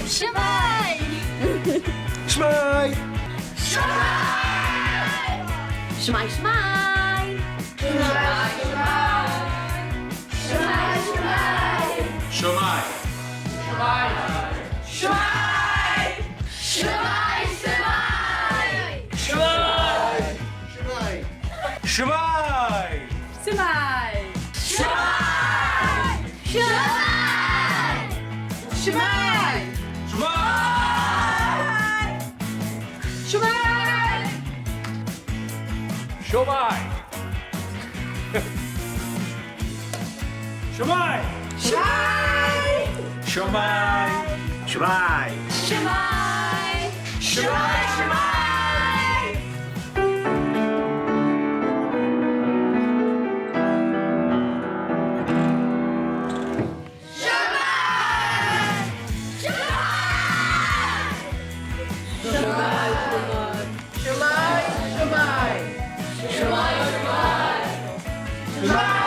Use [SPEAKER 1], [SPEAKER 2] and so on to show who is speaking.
[SPEAKER 1] Shwmae!
[SPEAKER 2] Shwmae!
[SPEAKER 1] Shwmae, shwmae!
[SPEAKER 2] Shwmae!
[SPEAKER 1] Shwmae, shwmae!
[SPEAKER 2] Shwmae!
[SPEAKER 3] Shwmae!
[SPEAKER 1] Shwmae!
[SPEAKER 2] Shwmae!
[SPEAKER 3] Shwmae!
[SPEAKER 2] Shwmae! Shwmae! Shwmae! Shwmae!
[SPEAKER 1] Shwmae!
[SPEAKER 2] Shwmae!
[SPEAKER 1] Shwmae!
[SPEAKER 3] Shwmae! Shwmae!
[SPEAKER 2] Shwmae!